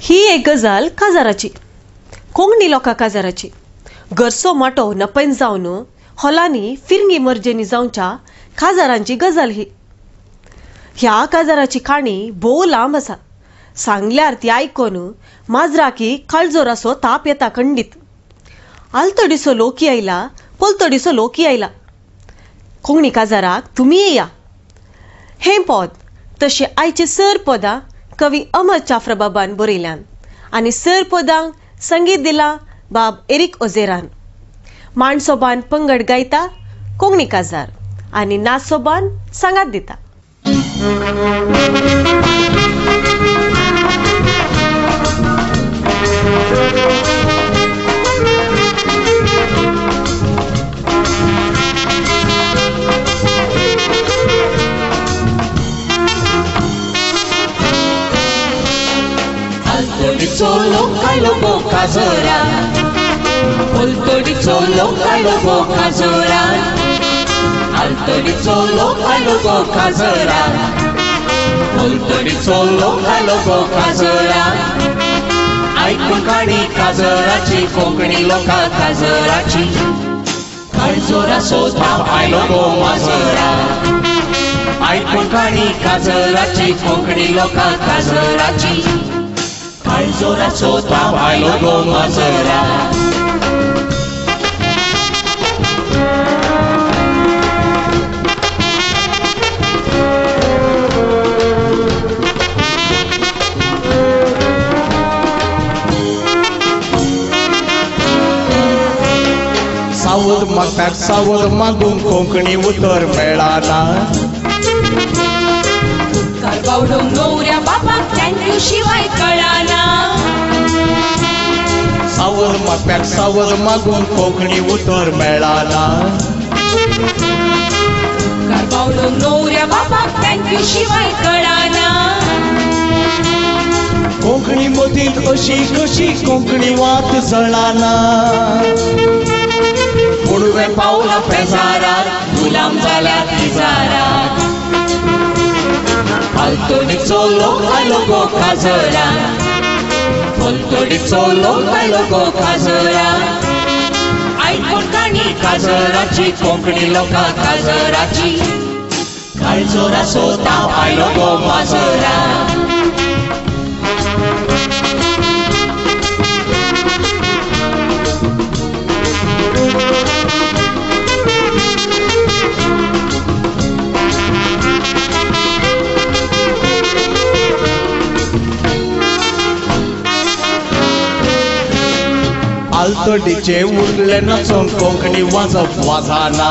ही एक गजाल काजाराची, कोंकणी लोकां काजाराची. घरचो माटो नपैन जावन हॉलांनी फिरंगी मर्जेनी जावच्या काजारांची गजाल ही. ह्या काजाराची काणी भोव लांब आसा. सांगल्यार ती आयकून माजराकी काळजोराचो ताप येता खंडीत. आलतडीचो लोकी आयला, पलतडीचो लोकी आयला, कोंकणी काजाराक तुमी येया. हें पद तशें आयचे सर पदां कवी अमर चाफ्राबाबान बरयल्यान आनी सर पदांक संगीत दिलां बाब एरीक ओझेरान. माणसोबान पंगड गायता कोंकणी काजार आनी नाचसोबान सांगात दिता. आलतडीचो लोक आयलो गो काजरा, पलतडीचो लोक आयलो गो काजरा, आलतडीचो लोक आयलो गो काजरा, पलतडीचो लोक आयलो गो काजरा. आयकून काणी काजराची, कोंकणी लोकां काजराची, काळजोराचो ताप आयलो गो माजरा. आयकून काणी काजराची, कोंकणी लोकां काजराची, काळजोराचो ताप आयलो गो माजरा. सावद मागप्याक सावद मागूंक कोंकणी उतर मेळना. बावडो नवऱ्या बाबाक thank you शिवाय कळना. सावद मागप्याक सावद मागूंक कोंकणी उतर मेळना. बावडो नवऱ्या बाबाक thank you शिवाय कळना. कोंकणी मदींत अशी कशी कोंकणी वात जळना. पुडवे पावला पेजारार, गुलाम जाल्या तिजारार. आलतडीचो लोक आयलो गो काजरा, पलतडीचो लोक आयलो गो काजरा. आयकून काणी काजराची, कोंकणी लोकां काजराची, काळजोराचो ताप आयलो गो माजरा. आलतडीचे उरले नाचून कोंकणी वाजप वाजना.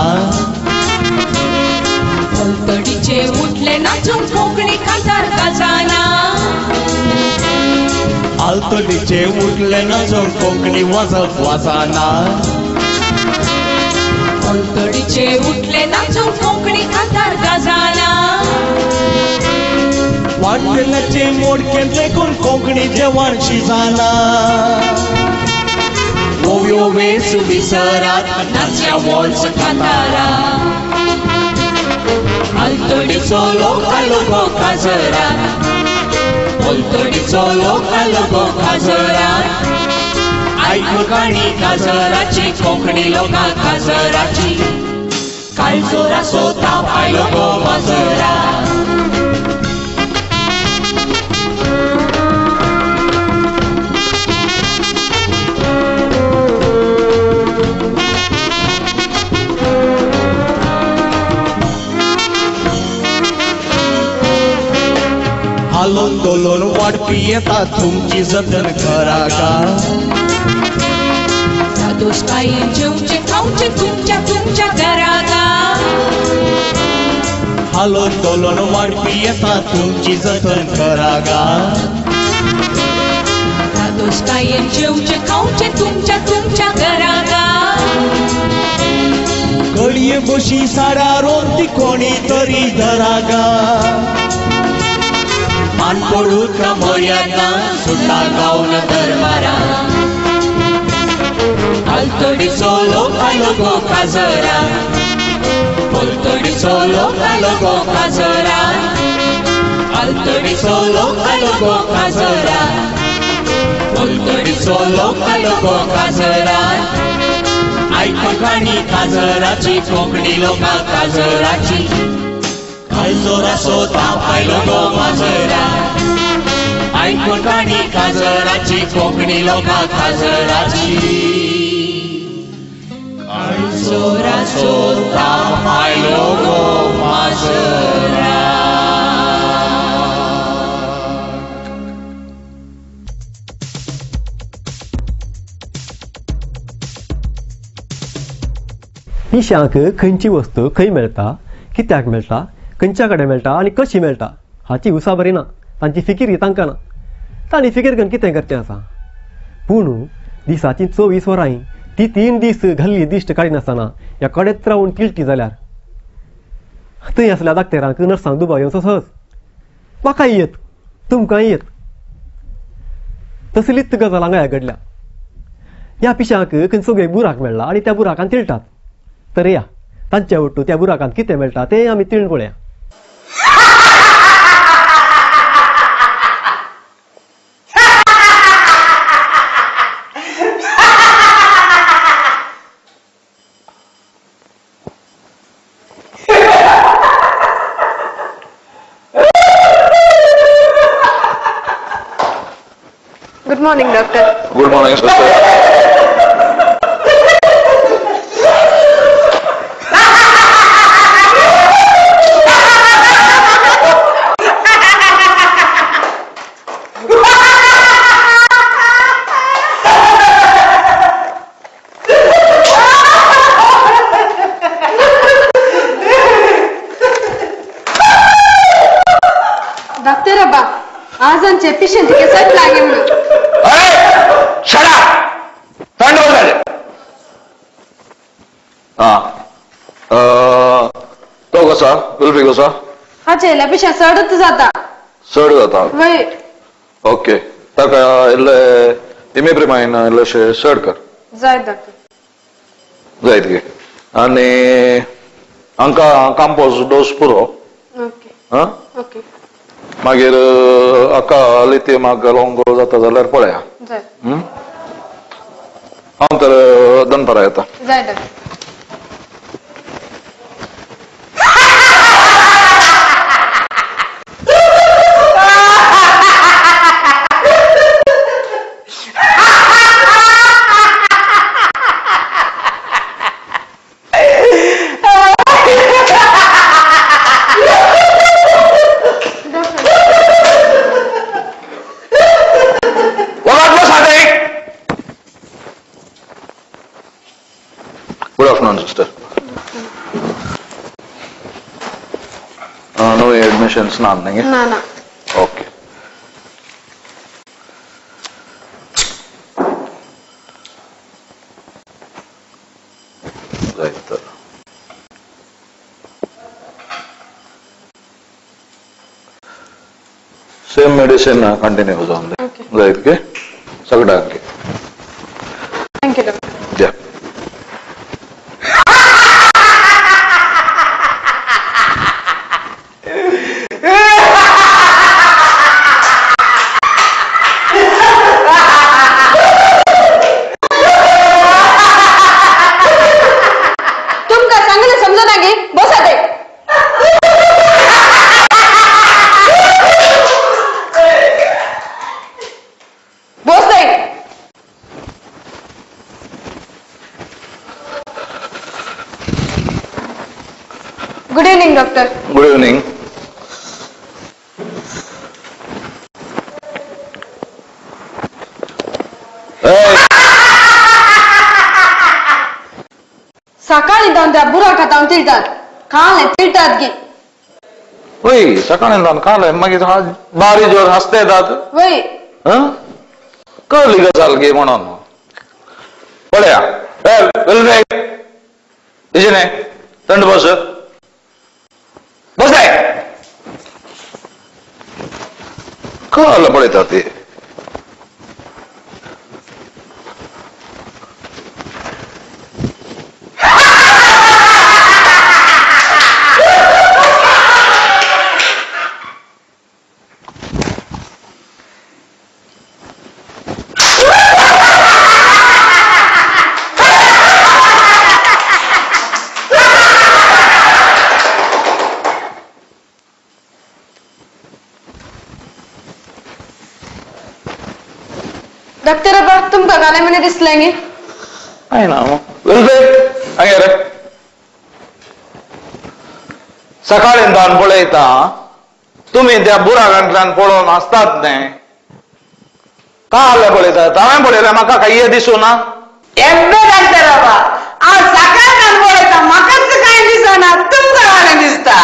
पलतडीचे उठले नाचून कोंकणी काजार गाजना. आलतडीचे उठले नाचून कोंकणी वाजप वाजना. पलतडीचे उठले नाचून कोंकणी काजार गाजना. वाटल्याचे मोडकेंत लेगून कोंकणी जेवण शिजना. ओव्यो वेस विसरात, नाचया वॉल्स कांतारा. आलतडीचो लोक आयलो गो काजरा, पलतडीचो लोक आयलो गो काजरा. आयकून काणी काजराची, कोंकणी लोकां काजराची, काळजोराचो ताप आयलो गो माजरा. हालोन दोलोन वाडपी येता तुमची जतन करा गा. सादोस्तायेन जेवचें खावचें तुमच्या तुमच्या घरा गा. हालोन दोलोन वाडपी येता तुमची जतन करा गा. सादोस्तायेन जेवचें खावचें तुमच्या तुमच्या घरा गा. घडये बशी सारा रोंती कोणी तरी धरा गा. मान पडूंक मर्यादा सुटा गावन दरबारा. आलतडीचो लोक आयलो गो काजरा, पलतडीचो लोक आयलो गो काजरा, आलतडीचो लोक आयलो गो काजरा. पलतडीचो लोक आयलो गो काजराक, आयकून काणी काजराची कोंकणी लोका काजराची. काळजोराचो ताप आयलो गो माजराक, आयकून काणी काजराची कोंकणी लोका काजराची. काळजोराचो ताप आयलो गो माजराक. पिशांक खंयची वस्तू खंय मेळटा, कित्याक मेळटा, खंयच्या कडेन मेळटा आनी कशी मेळटा हाची उसाबरी ना. तांची फिकीर तांकां ना. तांणी फिकीर करून कितें करचें आसा. पूण दिसाची 24 वरां ती 3 दीस घाल्ली दिश्ट काडिनासतना ह्या कडेच रावन तिळटी जाल्यार थंय आसल्या डाक्टरांक नर्सांक दुबाव येवचो सहज. म्हाकाय येत, तुमकांय येत. तसलीच गजाल हांगा घडल्या. ह्या पिशांक खंयचो बुराक मेळ्ळा आनी त्या बुराकान तिळटात. तर या तांच्या वट्टू त्या बुराकांत कितें मेळटा तें आमी तिळून पळया. Good morning, doctor. Good morning, sister. Doctor अब्बा, आज आमचे पेशंट केसात लागे म्हणून. Shut up! थंड झाले. हा, तो कसा गुल्फी कसा? हाचे पेशंट चडच जाता. चड जाता? वय. ओके, ताका इल्ले इमिप्रिमाइन इल्लेशे चड कर. जाय डॉक्टर. जायत गे. आनी हांकां काम्पोज डोस पुरो. ओके. हा, ओके. मागीर हाका लिथियमाक लोंग जाता जाल्यार पळया. जाय. हांव तर दनपारा येता. जाय doctor. Good afternoon, sister. No admissions ना नहीं है? ना ना. Okay. Right. Same medicine continue हो जाऊंगे. Okay. Right के? सगड़ा के. Thank you, doctor. Yeah. Good evening, doctor. Good evening. Hey. सकाळी जाऊन त्या बुराका जाऊन तिळतात, काले तिळतात की. वय, सकाळी जाऊन काले मागीर बारी जोर हसते येतात. वय. कळली गजाल गे म्हणून पळया. दिशेने थंड बस बस. कळलं पळयता ते. डॉक्टर आबा तुमकां काले म्हणे दिसलें गे? काय ना वेलफेर हांगा रे. सकाळीं धान पळयता तुमी त्या बुराकांतल्यान पळोवन आसतात न्ही. काल पळयतात हांवें पळयलें म्हाका कांय दिसूं ना. एब्बे डॉक्टर आबा हांव सकाळ धान पळयता म्हाकाच कांय दिसना, तुमकां कांय दिसता?